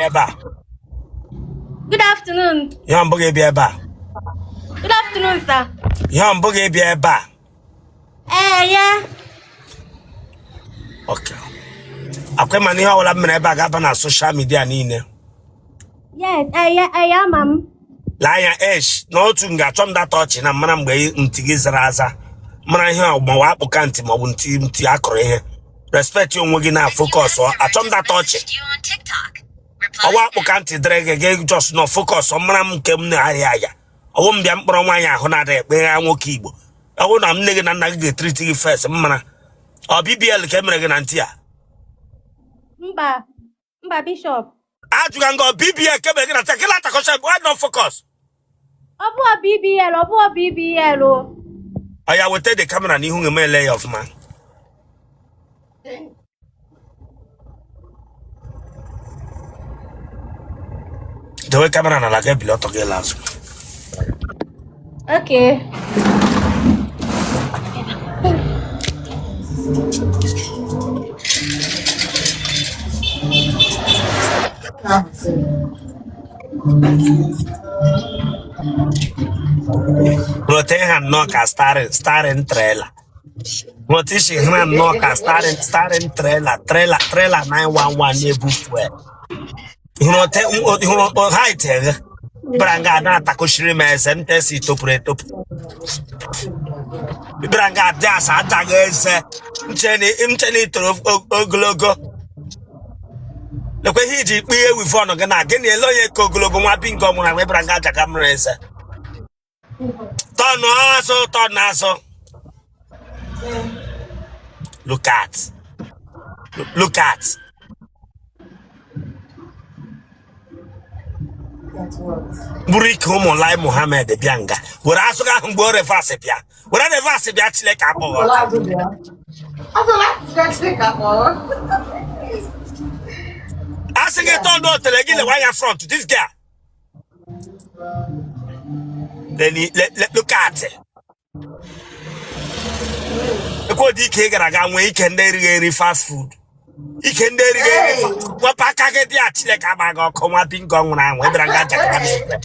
bịa ebe a. Good afternoon. Ihe mbụ gị bịa ebe a. Good afternoon, sir. Ihe mbụ gị bịa ebe a. Ee, ya. Okay. Akwa mana ihe ọbụla m mere ebe a ga-aba na social media niile. Yes, ee, ya, ee, ya, ama m. Lee anya esh n'otu nga achọ m data ọchị na mara mgbe ntị gị zara aza mara ihe ọgbawa akpụka ntị maọbụ ntị ntị akụrụ ihe. Respect onwe gị na focus achọ m data ọchị. Ọwa akpụka ntị dịrị gị gị just nọ focus mara m nke m na-arịa aya. Ọwụ m bịa mkpọrọ nwaanyị ahụ na-adịghị ekpe ya nwoke Igbo. Ọ bụrụ na nne gị na nna gị ga-etriti gị first m mara. Ọ BBL ka e mere gị na ntị a? Mba, mba, Bishop. Ajụga nga ọ BBL ka e mere gị na ntị a? Gị na-atakọcha why not focus? Ọ bụghị BBL, ọ bụghị BBL o. Ọ ya weta the camera n'ihu gị m ele ya ọfụma. Dewe camera n'ala gị ebili ọtọ gị la azụ. Okay. Rote ha nnọọ ka steering trailer. Rote isi ha nnọọ ka steering trailer 911 na-ebu fuel. Hụrụ height gị bịara nga na-atakụchiri m eze m tesi topụrụ etopụ bịara nga dị asa ataghị eze nche na i toro ogologo. Lekwa ihe iji kpee weavon gị na gịnị ele onye ka ogologo nwa bingo nwụrụ anwụ bịara nga ajaga mụrụ eze. Tọnụ azụ, tọnụ azụ. Look at, look at. Buru ike ụmụ Lai Muhammed bịa nga were azụ gị ahụ mgbe o reverse bịa were reverse bịa Chineke akpọghị ọkụ. Asị gị tọnụ otele gị lewe anya front this girl. Look at ekwe dị ike ị gara aga nwee ike ndị erighị eri fast food ike ndị erighị eri wepụ aka gị dị a Chineke agba gị ọkụ nwa bingo nwụrụ anwụ ị bịara nga jakara m ekwe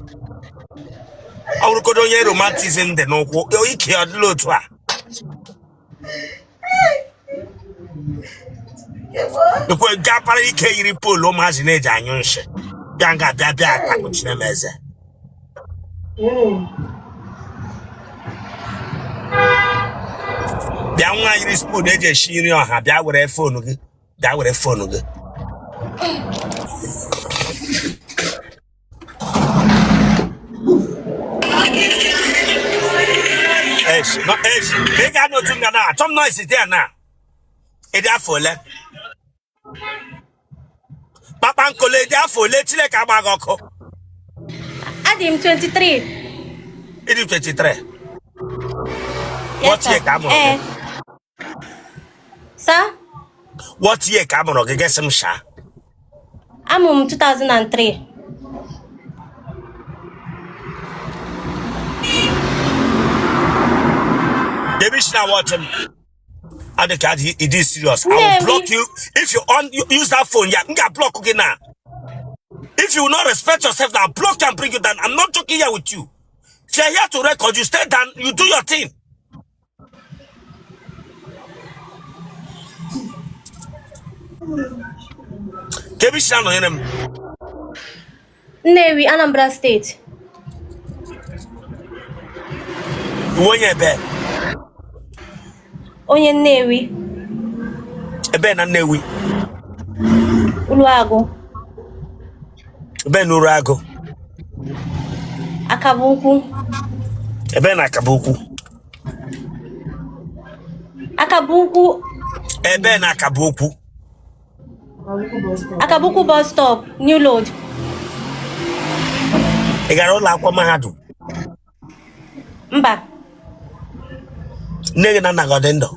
ọ bụrụgodo onye rheumatism dị n'ụkwụ ike ọ dịla otu a ekwe gapara ike yiri pole ụmụazị na-eji anyụ nshị bịa nga bịa bịa takụchiri m eze. Bịa nwa yiri spoon eji esi nri ọha bịa were phone gị bịa were phone gị. Esh, no, esh, ị ga n'otu nga na achọ m noise dị ya na ị dị afọ ole? Kpakpankole dị afọ ole? Chineke agba gị ọkụ. Adị m 23. Ị dị 23? Yes, What year sir. ka a mụrụ gị? Ee. Sir? What year ka a mụrụ gị? Gị sị m sha. Amụ m 2003. Ebe i si na-watch m. I think it is serious. I will Nnewi. block you if you on you use that phone. Yeah, I'm gonna block you now. If you will not respect yourself, now block and bring you down. I'm not joking here with you. If you're here to record, you stay down, you do your thing. Kee ebe i si anọnyere m. Nnewi, Anambra State. Ị wụ onye ebe? Onye Nnewi. Ebe na Nnewi? Uruagụ. Ebe na Uruagụ? Akaba Ukwu. Ebe na Akaba Ukwu? Akaba Ukwu. Ebe na Akaba Ukwu? Akaba Ukwu bus stop, New Load. Ị gara ụlọ akwụkwọ mahadum? Mba. Nne gị na nna gị ọ dị ndụ?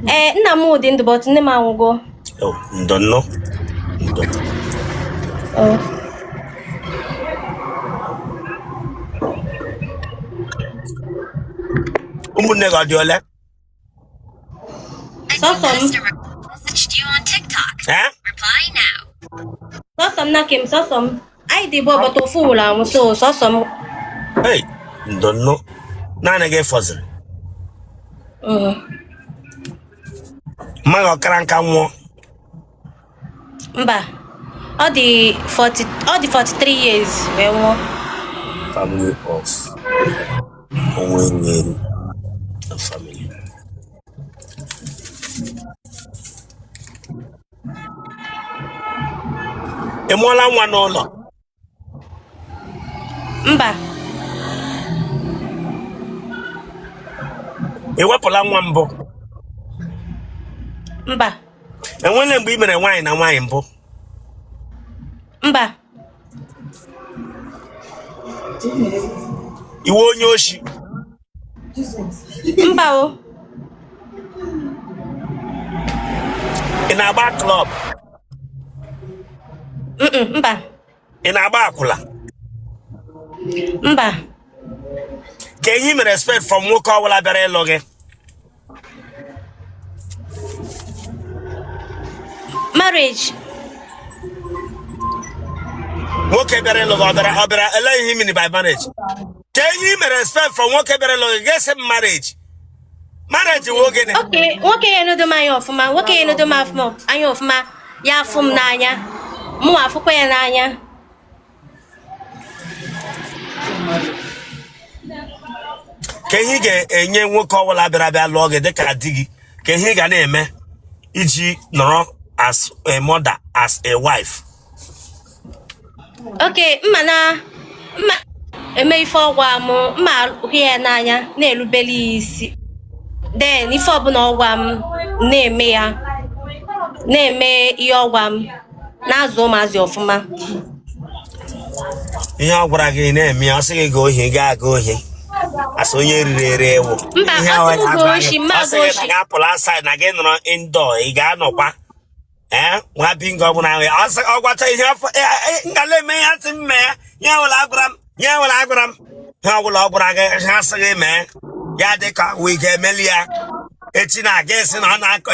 Ee, nna m dị ndụ but nne m anwụgo. Oh, ndo nnọọ. Ndo. Oh. Ụmụnne gị ọ dị ole? Sọsọ m. Eh? Sọsọ m na kem, sọsọ m. Anyị dị abụọ but ofu nwụrụ anwụ, so sọsọ m. Hey, ndonno naanị gị fọziri. Mma gị ọ kara nka nwụọ? Mba, ọ dị 40, ọ dị 43 years wee nwụọ. Family of onwe eru na family. Ị mụọla nwa n'ụlọ? Mba. Ị wepụla nwa mbụ? Mba. Enwele mgbe ị mere nwaanyị na nwaanyị mbụ? Mba. Ị wụ onye oshi? Mba o. Ị na-agba club? Mba. Ị na-agba akwụla? Mba. Kee ihe ị mere expect from nwoke ọbụla bịara ịlụ gị? Marriage. Nwoke bịara ịlụ gị, ọ bịara ele ihe ị mean by marriage? Kee ihe ị mere expect from nwoke bịara ịlụ gị? Ga-esi m marriage, marriage wụ gịnị? Okay, nwoke ya enodo m anya ọfụma, nwoke ya enodo m anya ọfụma, ya afụ m n'anya, mụ afụkwa ya n'anya. Kee ihe ị ga-enye nwoke ọbụla bịara bịa lụọ gị dịka di gị? Kee ihe ị ga na-eme iji nọrọ as a mother, as a wife? Okay, mma na mma eme ife ọ gwa m, mma hụ ya n'anya, na-erubeli ya isi, then ife ọbụla ọ gwa m na-eme ya, na-eme ihe ọ gwa m, na-azụ ụmụazị ọfụma. Ihe ọ gwara gị na-eme ya, ọ sị gị gaa ohi, gaa aga ohi asị onye riri ere ewu. Mba, Ihe ọ ahụ sị m ya gaa gwara oshi, gị, mma ọ sị aga gị oshi. na gị apụla outside, na gị nọrọ indoor, ị ga-anọkwa ee nwa bingo ọbụla ahụ ya. Ọ sị ọ gwacha ihe afọ ngala eme ya, sị m mee ya ọbụla agwara m, ya ọbụla agwara m, ihe ọbụla ọ gwara gị, ha sị gị mee ya, dị ka we ga-emeli ya echi na aga esi na ọ na-akọ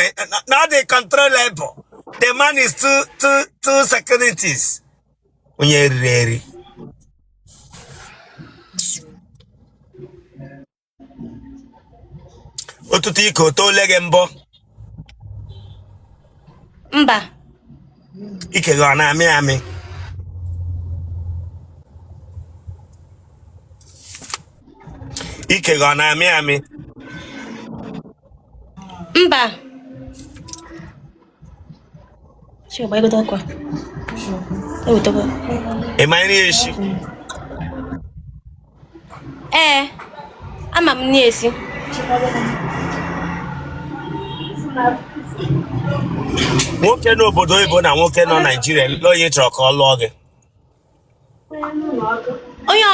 na ọ dị controllable. The man is too too too securities. Onye riri eri. Otuto ike o toole gị mbụ? Mba. Ike gị ọ na-amị amị? Ike gị ọ na-amị amị? Mba. Chi gbagodo ọkụ a. Ewetago. Ị ma nri esi? Ee, ama m nri esi. Nwoke n'obodo oyibo na nwoke nọ Naijiria, lee onye ị chọrọ ka ọ lụọ gị? Onye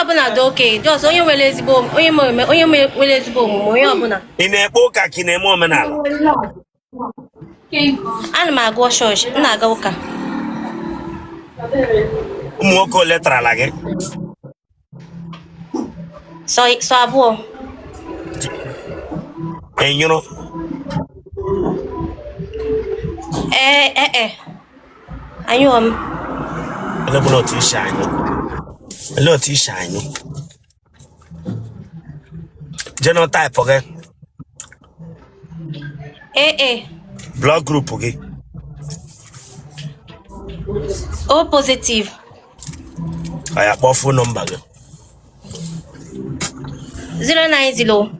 ọbụla dị okay, just onye nwere ezigbo onye onye nwere ezigbo omume, onye ọbụla. Ị na-ekpe ụka ka ị na-eme omenala? Ana m aga chọọchị, m na-aga ụka. Ụmụ nwoke ole tarala gị? Sọ abụọ. Ị nyụrụ? Ee, anyụọ m. Olee otu i si anyụ? Olee otu i si anyụ? Genotype gị? AA. Blood group gị? O positive. Oya, kpọọ phone number gị. 090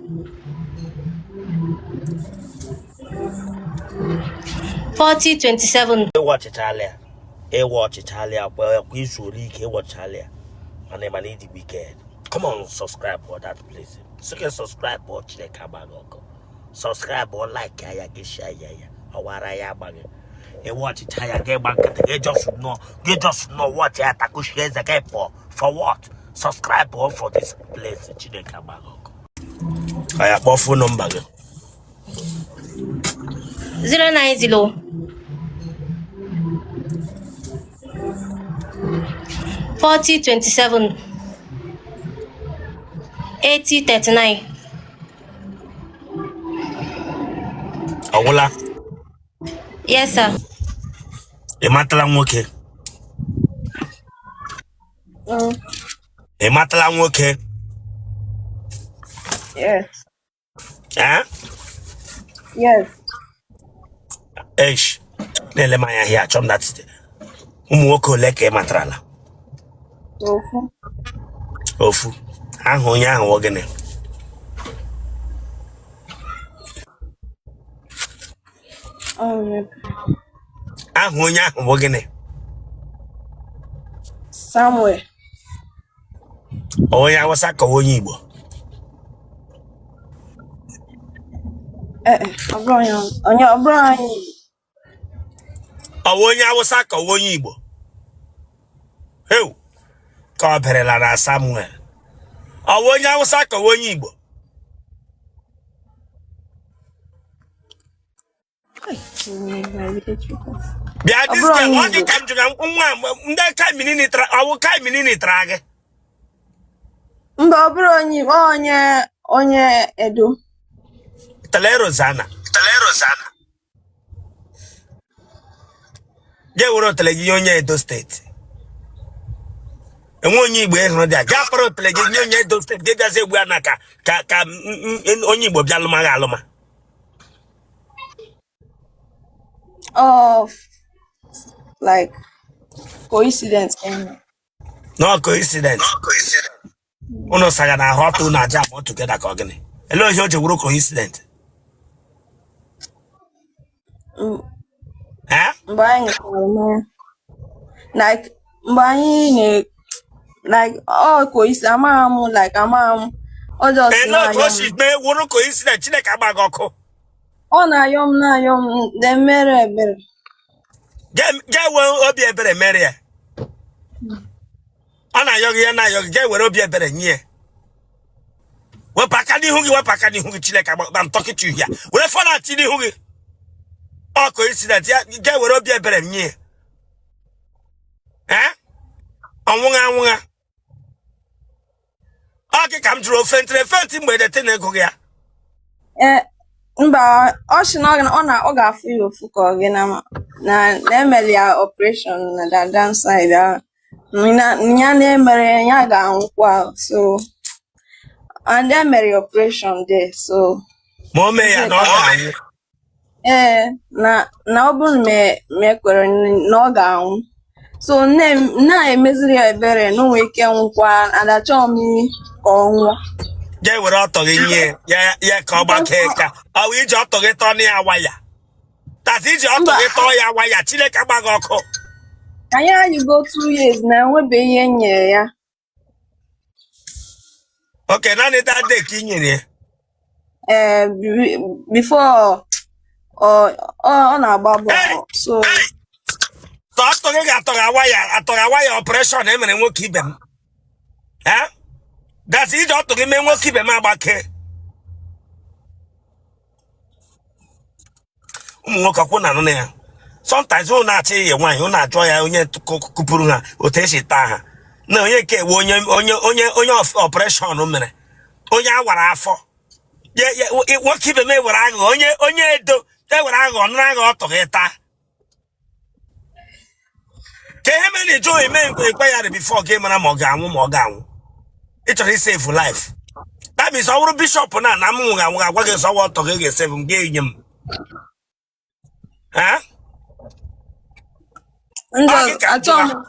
40 27. Ịwa ọchịchalị ya, ịwa ọchịchalị ya kwa kwa izu ole ike ịwọchalị ya, mana ị mana ịdị wicked. Come on, subscribe for that place. Sị gị subscribe ọ, Chineke agba gị ọkụ. Subscribe ọ, like ya, gị share ya, ya ọwara ya agba gị. Ịwa ọchịcha ya, gị gba nkịtị, gị just nọ, gị just nọ watch ya, takushie eze gị pụọ. For what? Subscribe ọ for this place. Chineke agba gị ọkụ. Oya, kpọọ phone number gị. 090 40 27 80 39. Ọ gwụla? Yes, sir. Ị matala nwoke? Ị matala nwoke? Yes. Eh? Yes. Eish, na-ele m anya here, achọ m that ụmụ nwoke ole ka ị matarala? Ofu. Ofu. Aha onye ahụ wụ gịnị? Aha onye ahụ bụ gịnị? Samuel. Onye Awụsa ka onye Igbo? Ee, ọ bụrụ onye ọ bụrụ anyị. Ọ wụ onye Awụsa ka ọ wụ onye Igbo? Heu, ka ọ berela na Samuel. Ọ wụ onye Awụsa ka ọ wụ onye Igbo? Bịa Ọ this bụrụ girl, onye ọ gị Igbo. ka m jụrụ nwa ndị kaimini tara, ọ wụ kaimini tara gị? Mba, ọ bụrụ onye Igbo, ọ onye Edo. Tele Rosanna. Tele Rosanna. Jee were otele gị nye onye Edo steeti. Enwe onye Igbo ị hụrụ dị a, gaa kpọrọ otele gị nye onye Edo steeti, gị bịazi egbu ya na ka onye Igbo bịa lụma gị alụma. Of like coincidence. No coincidence. Unu saga na ahụ ọtụ na aja ma together ka ọ gịnị? Elee ihe o ji wụrụ coincidence? Eh? Mgbe anyị ṅụchara mmanya, like mgbe anyị na like ọ coincidence, amaghị m, like amaghị m, ọ just Elee otu o na-ayọ m. si mee wụrụ coincidence? Chineke agba gị ọkụ. Ọ na-ayọ m na-ayọ m, then mere ebere. Jee wee obi ebere mere ya. Ọ na-ayọ gị, ya na-ayọ gị, jee were obi ebere nye ya. Wepụ aka n'ihu gị, wepụ aka n'ihu gị. Chineke agba, I'm talking to you here. Were phone a tinye n'ihu gị. Ọ coincidence ya, jee were obi ebere nye ya. Eh? Ọnwụgha anwụgha. Ọ gị ka m jụrụ, ofe ntịrị efe ntị mgbe edete na ego gị ya. Ee, mba, ọ sị na ọ ga-afụ ya ụfụ ka ọ gị na emere ya operation na that side ahụ. Na ya na-emere ya, ya ga-anwụkwa, so and emere ya operation there, so Ma o mee ya na ọ ga-anwụ. Ee, na ọ bụrụ na m ekwere na ọ ga-anwụ, so nne m na-emeziri ya ebere na o nwere ike nwụkwa, and achọghị m ka ọ nwụọ. Jee were ọtọ gị nye ya ya ka ọ gbakee, ka ọ wụ iji ọtọ gị tọọ ya waya tata, iji ọtọ Mba. gị tọọ ya waya. Chineke agba gị ọkụ. Anyị ayịgo 2 years na enwebeghị ihe m nyere ya. Okay, naanị that day ka ị nyere ya? Ee, before ọ na-agba bọọlụ, so Tọọ ọtọ gị ga-atọgha waya, atọgha waya operation emere nwoke ibe m. Eh? That's iji ọtọ gị mee nwoke ibe m agbake. Ụmụ nwoke ọkwụ na anụ na ya. Sometimes ụnụ na-achọ iyi nwaanyị, ụnụ ajụọ ya onye kụpụrụ ha, otu esi taa ha, na onye nke ewe onye operation mere, onye a wara afọ. Nwoke ibe m ewere aghụghọ, onye Edo ewere aghụghọ nara aghụghọ ọtọ gị taa. Ka ihe mere na ịjụ eme inquiry before gị mara ma ọ ga-anwụ, ma ọ ga-anwụ. Ị chọrọ isave life. That means ọ bụrụ bishọp na m nwụrụ anwụ, agwa gị sọwa ọtọ gị ga-esave m, ga-enye m. Ha? Ndị Ọ gị ka m achọghị m jụwa.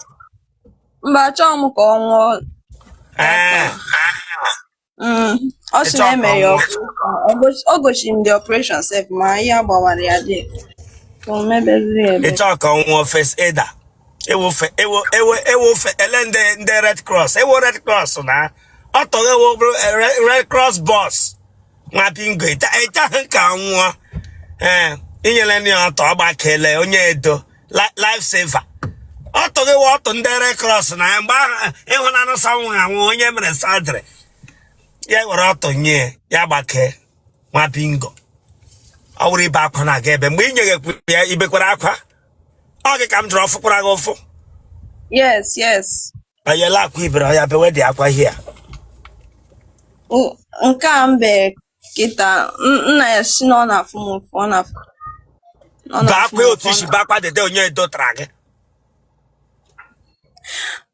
Mba, achọghị m ka ọ nwụọ. Ee. Ọ sị na Ịchọ ka ọ emere ya nwụọ. operation. O gosiri m the operation sef, ma ihe agbawara ya dị. So mebeziri ya ebere. Ịchọ ka ọ nwụọ. First aider ewo fe ewo ewo ewo fe ele ndị Red Cross, ewo Red Cross na ọtọ ewo bụrụ Red Cross bus nwa bingo. Ịchahụ ka ọ nwụọ. Ee, inyere ya ọtọ, ọ gbakele onye Edo life saver. Ọtọ gị wụ ọtọ ndị Red Cross na mgbe ahụ ịhụnanụ sa nwụrụ anwụ, onye mere surgery ya were ọtọ nye ya gbakee nwa bingo. Ọ wụrụ ibe akwa na-aga ebe mgbe ị nyeghekwu ya, ibekwara akwa. Ọ gị ka m jụrụ, ọfụkwara gị ụfụ? Yes. Ayela akwa ibere ọ ya bewe dị akwa hia. Nke a m bere kịta, nna ya si na ọ na-afụ m ụfụ, ọ na-afụ ọ Bee na-afụ akwa m otu ụfụ. isi bee akwa dede onye Edo tara gị.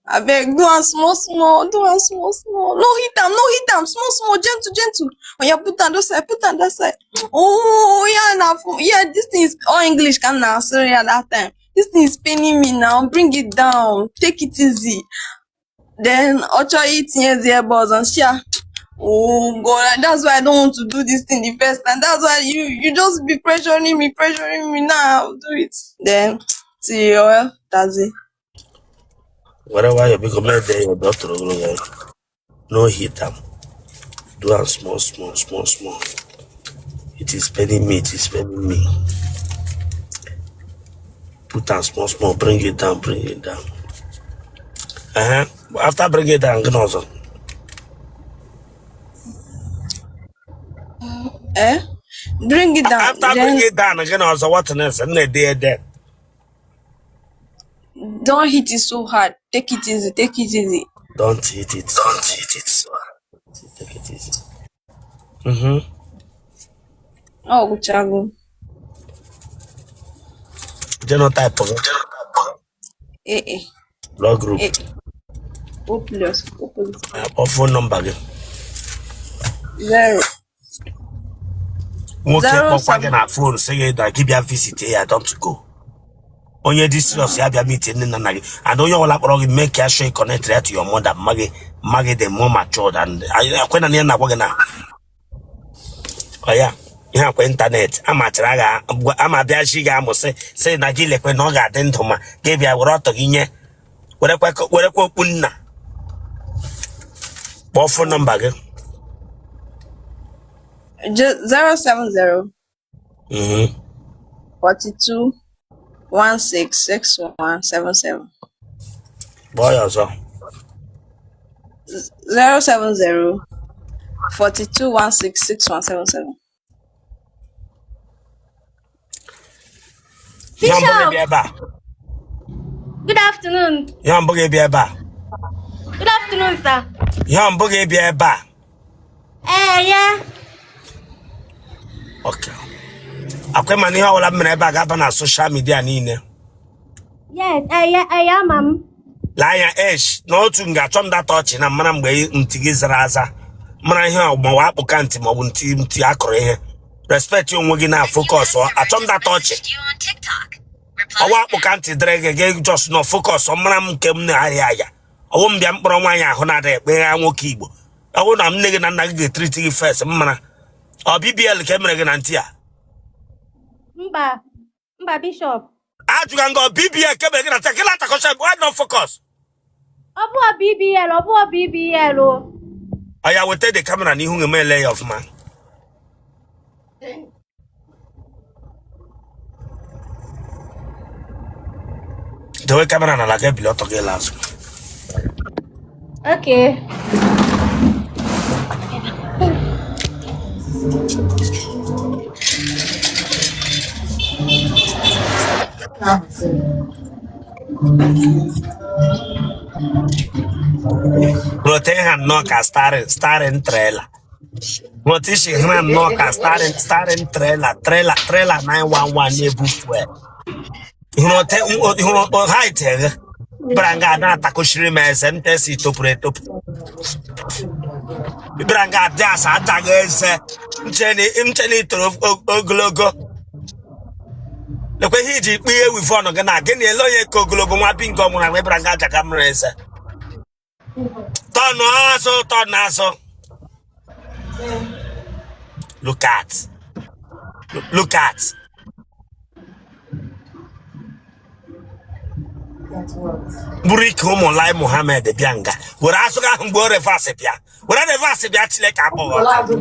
Abeg, do am small small, do am small small. No hit am, no hit am, small small, gentle gentle. Oya put am that side, put am that side. Oh yeah, na for yeah, this thing is all English ka m na-asụrụ ya that time. This thing is paining me now, bring it down, take it easy. Then ọ chọọ itinyezi ebe ọzọ, m sị ya, oh God, that's why I don't want to do this thing the first time. That's why you just be pressuring me now. I'll do it. Then till well, that's it. Were nwayọọ biko mee dee ya ebe ọ toro ogologo. No hit am, do am small small small small. It is paining me, it is paining me. Put am small small, bring it down, bring it down. Uh-huh. After bring it down, gịnị ọzọ? Eh? Bring it down. After bring Then it down, gịnị ọzọ? What next? M na-ede ede. don't hit it so hard. Take it easy. Take it easy. Don't hit it. Don't hit it so hard. Take it easy. Mm-hmm. Ọ gwụchago. Genotype gị? Eh eh. Blood group? Eh. O plus. O plus. Akpọ phone number gị. Zero. Nwoke Zero kpọkwa gị seven. na phone sị gị na gị bịa visit ya, don't go. Onye dị serious ya bịa meet nne na nna gị, and onye ọbụla kpọrọ gị, make ya sure you connect ya to your mother. Mma gị, mma gị dị more matured and ekwe na ihe na-agwa gị na ọ ya ihe akwa internet amachara agha ama bịa chi ga-amụsị sị na gị lekwe na ọ ga-adị ndụ ma gị bịa were ọtọ gị nye werekwa werekwa okpu nna. Kpọọ phone number gị. 070 42 16 61 77. Kpọọ ya ọzọ. 070 42 16 61 77. Ihe mbụ gị Bishop, bịa ebe a. good afternoon. Ihe mbụ gị bịa ebe a. Good afternoon, sir. Ihe mbụ gị bịa ebe a. Eh, yeah. Okay. Akwa mana ihe ọbụla m mere ebe a ga-aba na social media niile. Yes, eh, yeah, eh, yeah, ma'am. Lee anya esh na otu nga achọ m data ọchị na mara mgbe ntị gị zara aza, mara ihe ọgbawa akpụka ntị maọbụ ntị ntị akụrụ ihe. Respect onwe gị na focus. Achọ m data ọchị ọwa akpụka ntị dịrị gị gị just nọ focus mara m nke m na-arịa aya ọwụ m bịa mkpọrọ nwaanyị ahụ na-adịghị ekpegha nwoke Igbo. Ọ bụrụ na nne gị na nna gị ga-etriti gị first m mara ọ BBL ka e mere gị na ntị a. Mba, mba, Bishop. Ajụga nga ọ BBL ka e mere gị na ntị a, gị na-atakọcha, why not focus? Ọ bụghị BBL, ọ bụghị BBL o. Ọ ya weta the camera n'ihu gị ma ele ya ọfụma. Dewe camera n'ala gị ebili ọtọ gị la azụ. Okay. Rote ha nnọọ ka starring trailer. Rote isi ha nnọọ ka starring trailer 911 na-ebu fuel. Hụrụ height gị bịara nga na-atakụchiri m eze m tesi topụrụ etopụ bịara nga adị asa ataghị eze nche na itoro ogologo. Lekwa ihe iji kpụ ihe weave-on gị na gịnị ele onye ka ogologo nwa bingo nwụrụ anwụ bịara nga ajaga mmiri eze. Tọnụ azụ, tọnụ azụ. Look at, look at. Bụrụ ike ụmụ Lai Muhammed bịa nga were azụ gị ahụ mgbe o reverse bịa were reverse bịa Chineke akpọghị ọkụ.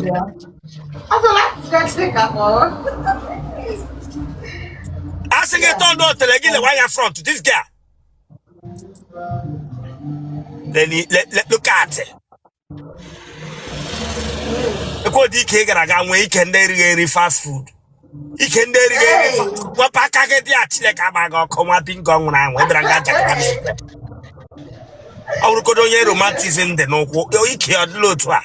A sị gị tọnụ otele gị lewe anya front this girl. Look at. Ekwe dị ike ị gara aga nwee ike ndị erighị eri fast food. Ike ndị erighị eri wepụ aka gị dị a Chineke agba gị ọkụ nwa bingo nwụrụ anwụ ebere nga jakara m. Ọ bụrụgodo onye romantism dị n'ụkwụ ike ọ dịla otu a.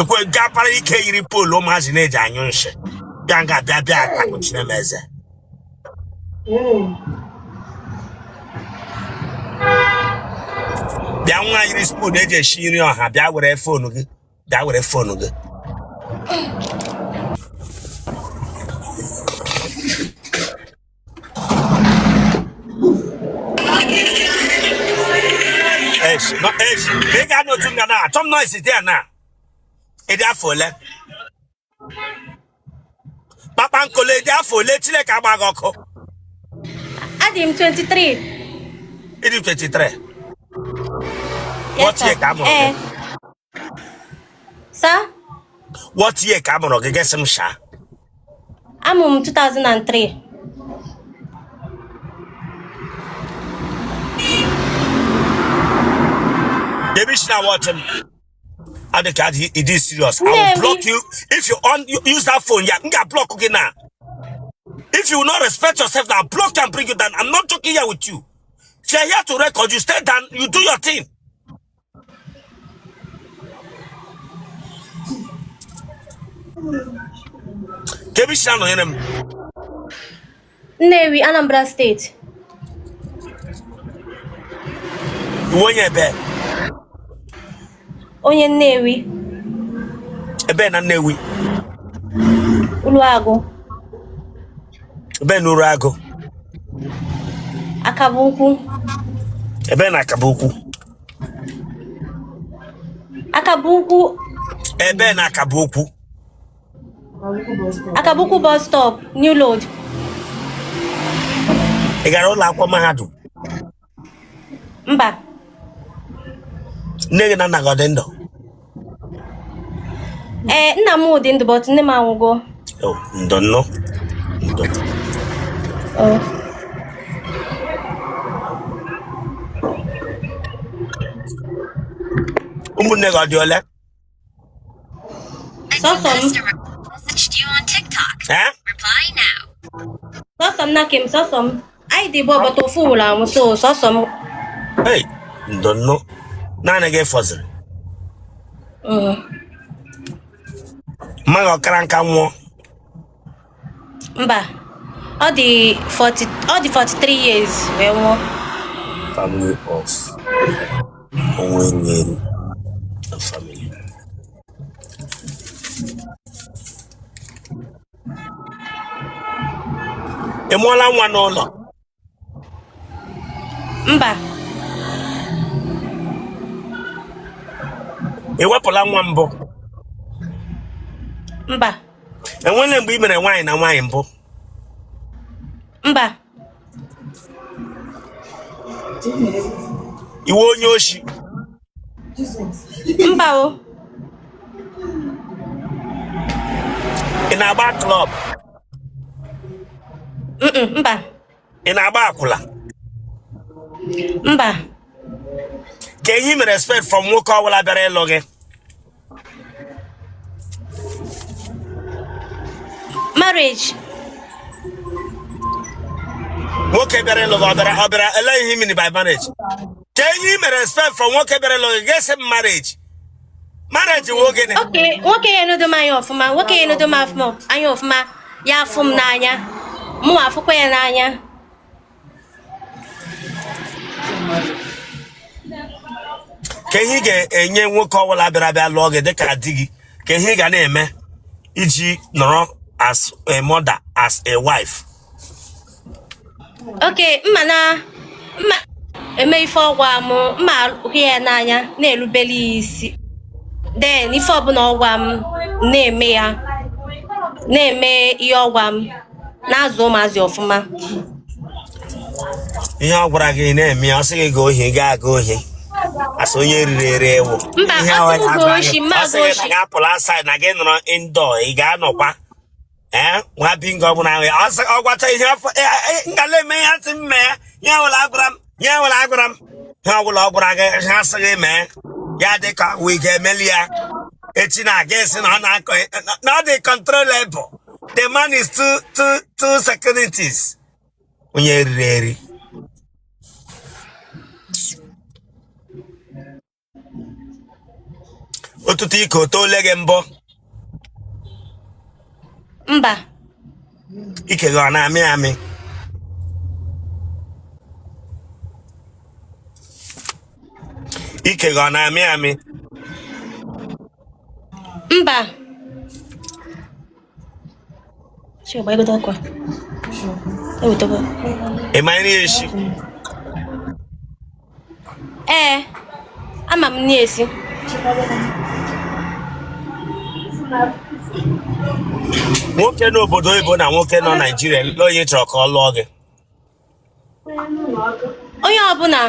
Ekwe gapara ike yiri poolu ụmụazị na-eji anyụ nshi bịa nga bịa bịa takụchiri m eze. Bịa, nwa yiri spoon eji esi nri ọha, bịa were phone gị, bịa were phone gị. Esh, no, esh, ị ga n'otu nga na achọ m noise dị ya na. Ị dị afọ ole? Kpakpankole, ị dị afọ ole? Chineke agba gị ọkụ. Adị m 23. Ị dị 23? Yes, What year sir. ka a mụrụ gị? Ee. Sir? What year ka a mụrụ gị? Gị sị m shaa. Amụ m 2003. Ebe i si na-watch m adị ka adị ịdị serious. I will Nnewi. block you if you on you use that phone. Ya, m ga-block gị now. If you will not respect yourself now, block and bring you down. I'm not joking here with you. If you're here to record, you stay down, you do your thing. Ka ebe i si na-anọnyere m? Nnewi, Anambra State. Ị wụ onye ebe? Onye Nnewi. Ebe na Nnewi? Uruagụ. Ebe na Uruagụ? Akaba Ukwu. Ebe na Akaba Ukwu? Akaba Ukwu. Ebe na Akaba Ukwu? Akaba Ukwu bus stop, New Road. Ị gara ụlọ akwụkwọ mahadum? Mba. Nne gị na nna gị ọ dị ndụ? Ee, nna m dị ndụ, but nne m anwụgo. Oh, ndo nnọ, ndo. Oh. Ụmụnne gị ọ dị ole? Sọsọ m. Eh? Sọsọ m na kem, sọsọ m. Anyị dị ịbụọ, but ofu nwụrụ anwụ, so sọsọ m. Hey, ndo nnọ, naanị gị fọziri? Mma gị ọ kara nka nwụọ? Mba, ọ dị 40, ọ dị 43 years wee nwụọ. Family of onwe erughị eru na family. Ị mụọla nwa n'ụlọ? Mba. Ị wepụla nwa mbụ? Mba. Enwele mgbe ị mere nwaanyị na nwaanyị mbụ? Mba. Ị wụ onye oshi? Mba o. Ị na-agba club? Mba. Ị na-agba akwụla? Mba. Ka ihe i mere expect from nwoke ọbụla bịara ịlụ gị? Marriage. Nwoke bịara ịlụ gị, ọ bịara ele ihe i mean by marriage? Ka ihe i mere expect from nwoke bịara ịlụ gị, ga-esi m marriage. Marriage wụ gịnị? Okay, nwoke ya enodo m anya ọfụma, nwoke ya enodo m anya ọfụma, ya afụ m n'anya, mụ afụkwa ya n'anya. Ka ihe ị ga-enye nwoke ọbụla bịara bịa lụọ gị dịka di gị, ka ihe ị ga na-eme iji nọrọ as a mother, as a wife? Okay, mma na mma eme ife ọ gwa m, mma hụ ya n'anya, na-erubere ya isi, then ife ọbụla ọ gwa m na-eme ya, na-eme ihe ọ gwa m, na-azụ ụmụazị ọfụma. Ihe ọ gwara gị na-eme ya, ọ sị gị gaa ohi, gaa aga ohi asị onye riri ere ewu? Mba, Ihe ọ ahụ sị m ya gaa gwara oshi, gị, mma ọ sị aga gị na oshi. gị apụla outside, na gị nọrọ indoor, ị ga-anọkwa. Ee, nwa bingo ọbụla ahụ ya, ọ sị ọ gwacha ihe afọ ngala eme ya, sị m mee ya ọbụla agwara m, ya ọbụla agwara m, ihe ọbụla ọ gwara gị, ha sị gị mee ya, dị ka ị ga-emeli ya. Echi na-aga esi na ọ na-akọ na ọ dị controllable. The man is too too too securities. Onye riri eri. Otuto ike o toole gị mbụ? Mba. Ike gị ọ na-amị amị? Ike gị ọ na-amị amị? Mba. Chi gbagodo ọkụ a. Ewetego. Ị ma nri esi? Ee, ama m nri esi. Nwoke n'obodo oyibo na nwoke nọ Naijiria, ele onye ị chọrọ ka ọ lụọ gị? Onye ọbụla,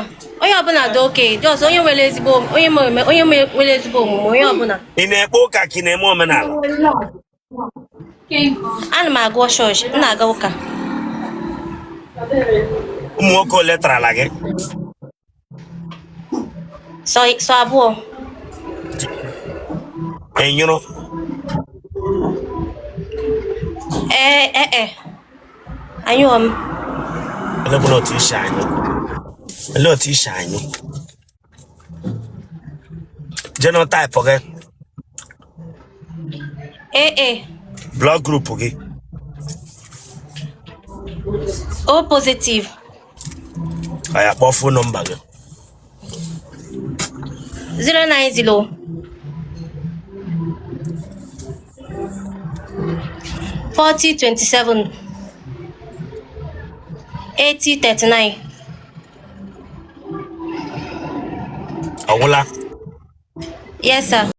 onye ọbụla dị okay, just onye nwere ezigbo onye onye nwere ezigbo omume, onye ọbụla. Ị na-ekpe ụka ka ị na-eme omenala? Ana m aga chọọchị, m na-aga ụka. Ụmụ nwoke ole tarala gị? Sọ abụọ. Ị nyụrụ? Ee ee e anyụọ m. Olee otu i si anyụ? Olee otu i si anyụ? Genotype gị? AA. Blood group gị? O positive. Oya, kpọọ phone number gị. 090 40 27 80 39. Ọ gwụla? Yes, sir.